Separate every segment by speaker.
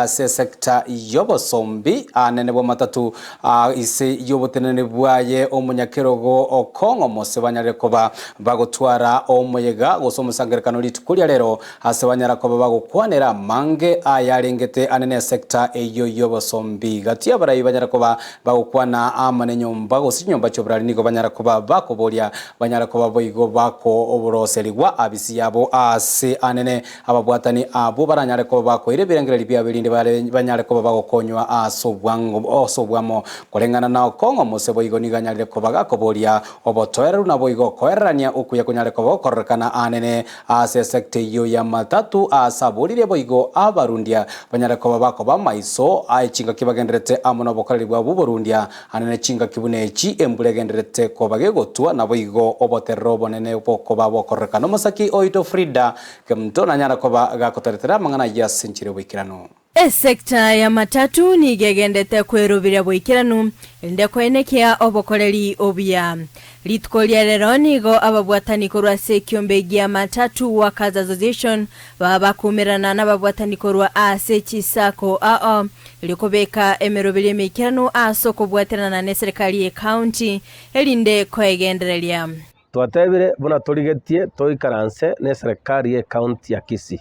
Speaker 1: Ase esecta y'obosombi anene bw'amatatu ase y'oboteneneri bwaye omonyakerogo Okong'o Mose banyarire koba bagotwara omoyega gose omosangererekano rituko ria rero ase banyara koba bagokwanera amange ayarengete anene esecta eyio y'obosombi. Gati y'abarai banyara koba bagokwana amo nenyomba gose chinyomba chi'oborari nigo banyara koba bakoboria banyara koba boigo bakoroserigwa abisi yabo ase anene Ababwatani abwo baranyare koba bakoira ebirengererio biabo erinde banyare koba bagokonywa ase obwamo. Koreng'ana na okong'a Mose boigo nigo anyarire koba gakoboria obotoereru naboigo okoererania okuya konyare koba gokororekana aanene ase esecta eyio y'amatatu aase aboririe boigo abarundia banyare koba bakoba amaiso aye chingaki bagendererete amo nobokoreri bwabo bw'oborundia Anene chingaki buna echi embura egendererete koba gegotwa, naboigo oboterere obonene bokoba bokororekana. Omosaki oito Frida Kemunto nanyara koba gakotoretera amang'ana ayio ase enchera y'oboikeranu.
Speaker 2: Esecta ya matatu nigo egendete kweroberia boikeranu, erinde koenekia obokoreri obuya. Rituko ria rero nigo ababwatani korwa ase ekiombe gia Matatu Workers Association baba bakoumerana nababwatani korwa ase chisako ao erio kobeka emeroberio emeikeranu ase okobwaterana neserikari ye county erinde koegendereria.
Speaker 3: Twatebire buna torigetie toikaranse neserikari ye county ya Kisii,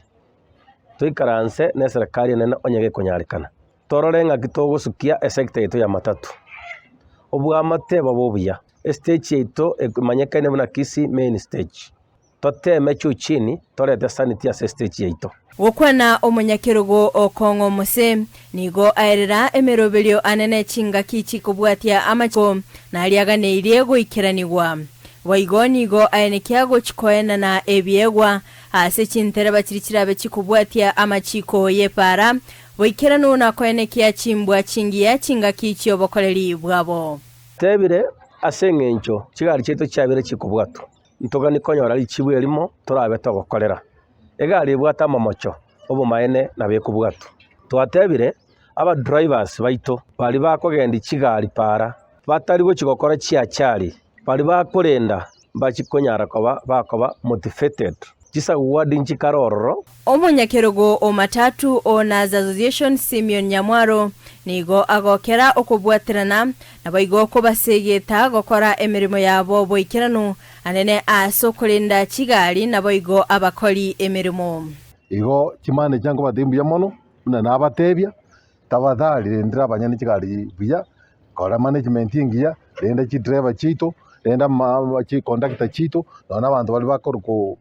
Speaker 3: toikaranse neserikari enene onye gekonyarekana. Torore ng'aki togosukia esector yaito ya matatu. Obwamate bobe obuya. Estage yaito emanyekaine buna Kisii main stage. Toteme juu chini torete sanity ase estage yaito.
Speaker 2: Gokwana omonyakerogo okong'a omose, nigo aerera emeroberio anene chingaki chikobwatia amachiko naria aganeirie goikeranigwa. Boigo nigo aenekia gochikoenana ebiegwa ase chintereba chiria chirabe chikobwatia amachiko y'epaara, Boikeranu na koenekia chimbwa chingiya chingaki chi'obokoreri bwabo.
Speaker 3: Tebire ase engencho chigari chiaito chiabeire chikobwatwa, ntogani konyora richibu erimo torabe togokorera. Egari ebwate amamocho, obomaene nabo ekobwatwa. Twatebire abadrivers baito baria bakogendia chigari para, batari gochia gokora chiachari, baria bakorenda mbachie konyara koba bakoba motivated. Chisawadi nchikare ororo.
Speaker 2: Omonyakerogo o Matatu Owners Association Simeon Nyamwaro nigo agokera okobwaterana naboigo kobasegeta gokora emeremo yabo boikeranu anene ase okorenda chigari naboigo abakori emeremo.
Speaker 4: Igo chimanager nkobatebia mbuya mono, buna nabatebia, tafadhali rendera abanyene chigari buya, kora management engiya, renda chidriver chiaito, renda ama chiconductor chiaito, nonya na abanto baria bakorokwa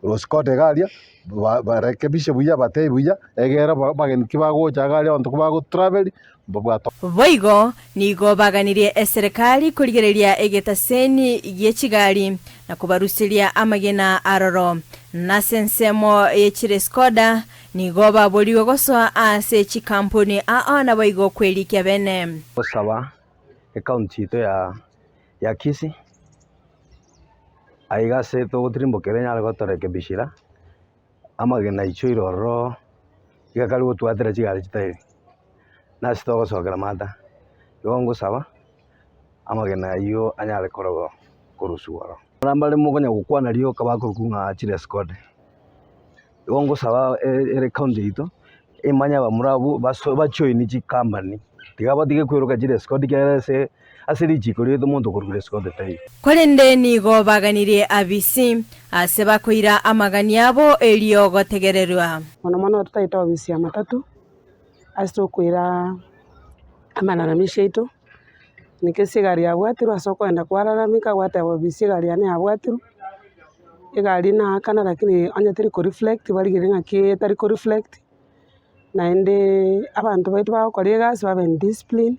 Speaker 4: Rosikota iga aria, ba barekebishe buya batebie buya, egere ba abageni ki bagocha iga aria abanto bagotravel, mbabwate.
Speaker 2: Boigo nigo baganirie eserekari korigereria egetaseni gie chigari na kobaruseria amagena aroro. Nase ensemo ye chiresikoda nigo baborigwe gosoa ase chikampuni ao naboigo kwerikia bene.
Speaker 5: Gosaba ecounty yaito ya ya Kisii, aiga ase togotirimbokera enyare gotorekebishera, amagena aichoire ororo, iga kare gotwatera chigari chitairi, nase togosokera mata, igo ngosaba, amagena aywo anyare korogo korusiwa ororo. Abana mbare mokonya gokwana rioka bakorokwa ng'a chiresikode, igo ngosaba ere county yaito, emanye abamura abwo baso bajoini chicompany, tiga batige kweroka chiresikodi ekiagera ase ase richiko riaito omonto okorwa resikodi taiyo.
Speaker 2: Korende nigo baganirie Abisi, aase bakoira amagani abo erio gotegererwa.
Speaker 6: Mono mono totaete obisi ya matatu ase tokoira amalalamisho aito, naki ase egari yabwatirwe ase okoenda kwalalamika gwateba obisi egari yane yabwatirwe, egari naakana lakini onye teri ko reflect barigereria ng'aki etari ko reflect, naende abanto baito bagokora egasi babe in discipline,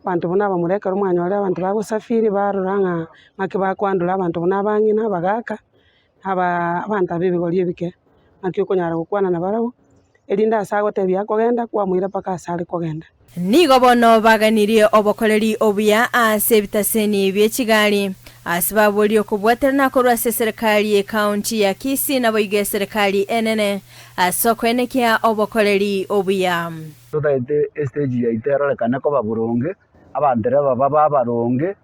Speaker 6: abanto buna abamura ekero mwanyorire abanto bagosafiri barora ng'a ng'aki bakohandle abanto buna abang'ina, abagaka, aba abanto aba ebigori ebike, naki okonyara gokwana nabarabwo, erinde ase agotebia akogenda kwamoira mpaka ase are kogenda.
Speaker 2: Nigo bono baganirie obokoreri obuya ase ebitaseni bie chigari, ase baborie okobwaterana korwa ase eserekari ye county ya Kisii naboigo eserekari enene ase okoenekia obokoreri obuya.
Speaker 7: Totaete estage yaito erorekane koba boronge, abantereba babe abaronge,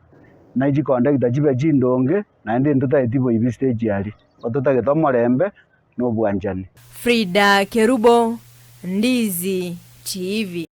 Speaker 7: na chicondactor chibe chindonge, naende ntotaeti boibi stage aria, igo totagete omorembe na obwanchani.
Speaker 2: Frida Kerubo, Ndizi TV.